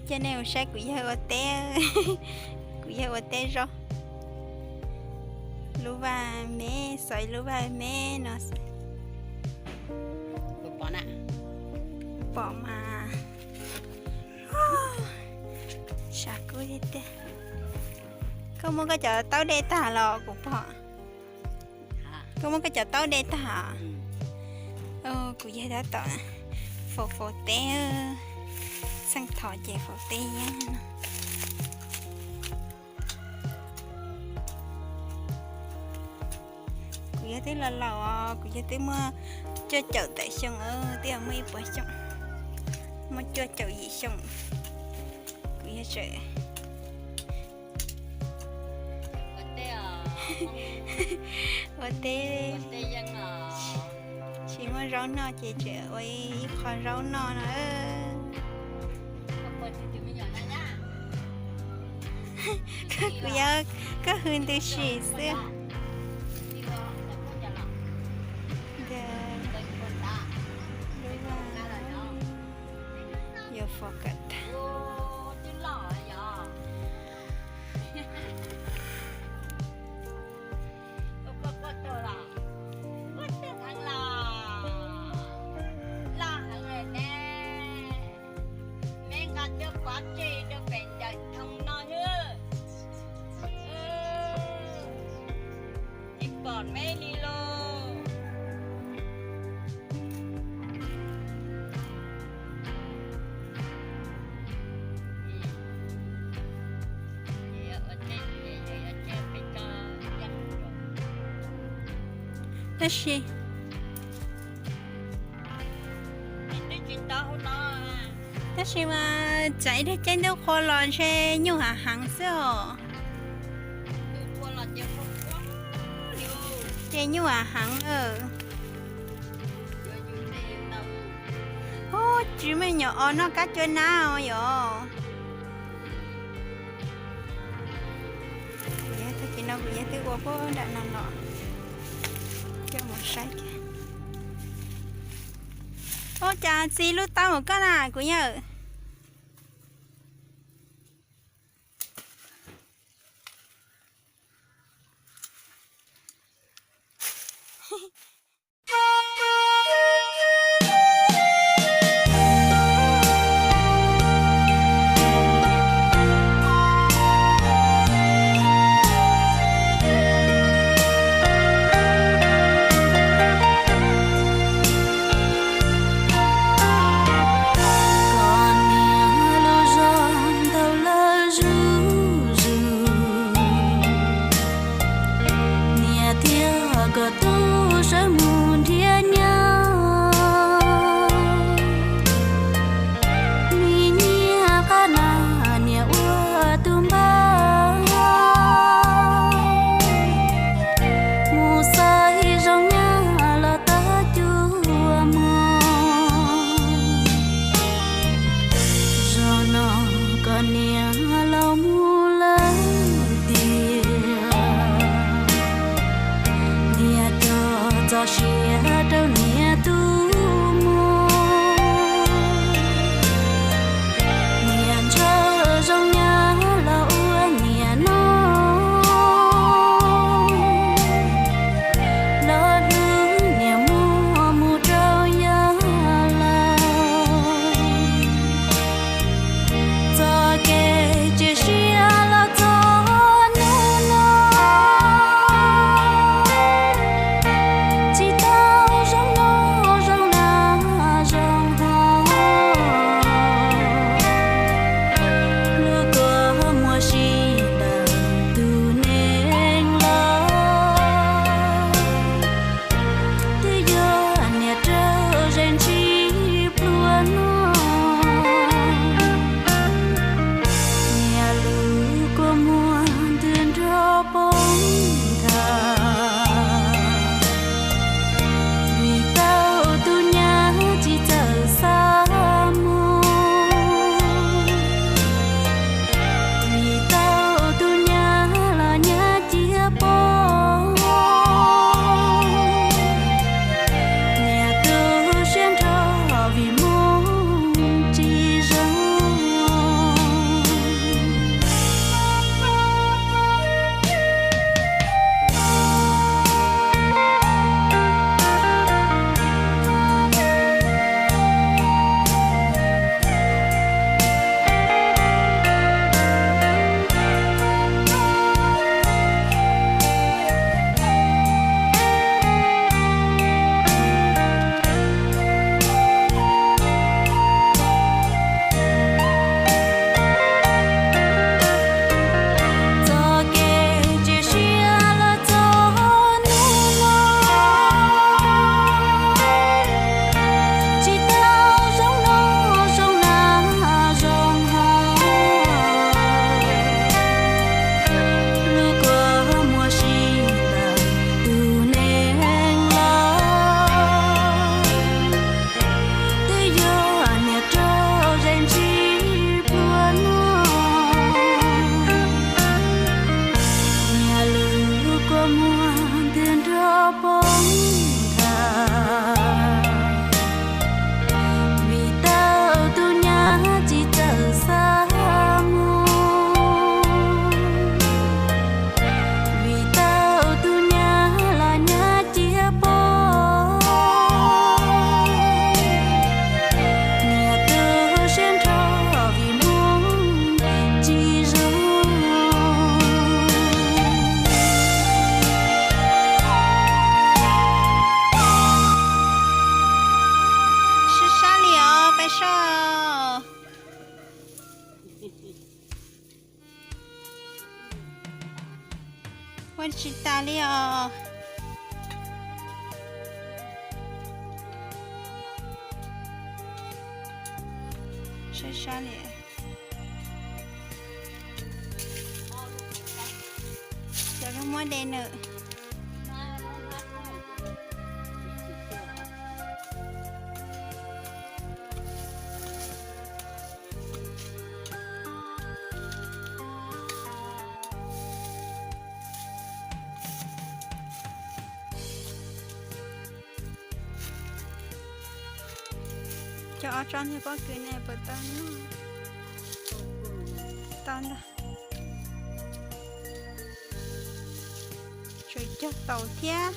Coj nej mus saib kuv yawg ua teb, kuv yawg ua teb zaub. Lub vaj me, xov ib lub vaj me no. Pom mas, sab kub tiag tiag. Koj muab koj cov taub de tag los kuv pom. Koj muab koj cov taub de tag. Kuv yawg tab tom faus faus teb, txheej thov ces faus teb yeeb no. Kuv yawg twb laus laus os, kuv yawg twb muaj cuaj caum tawm xyoo, twb yog muaj ib puas xyoo, muaj cuaj caum yim xyoo. Kuv yawg tseem ua teb, tsis muaj zaub noj ces tseem ua ib qho zaub noj no. Kuv yawg, koj hws ntws sim xwb. Yuav faus kawm tag. Loj heev lawm ne. Meb nqa cov pov tseg rau pem ntawm thoo no xwb. Tsis pom meb li lauj. Tab sis, tab sis mas tsam ib daig caij ntuj qhua los ntshe nyuj hav heev xwb os. Ces nyuj hav heev lawm. Ub, tsis muaj nyuam os, noj kab cua nab os yom. Kuv yawg tag kis no kuv yawg twb ua puag nram no los, coj mus saib kiag. Ua cas txi lub taub mus koj na kuv yawg? Soj, ua tsis tas li os. Saib sab li. Cov lub muab de nws. Cov ob tsob niag pob kws ne puas tau noj? Tau ntag. Tseem cog taum thiab.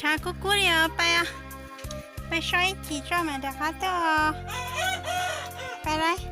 Tshav kub kub li os, pais, pais so ib chim tso mam rov qab tuaj. Pais lawm.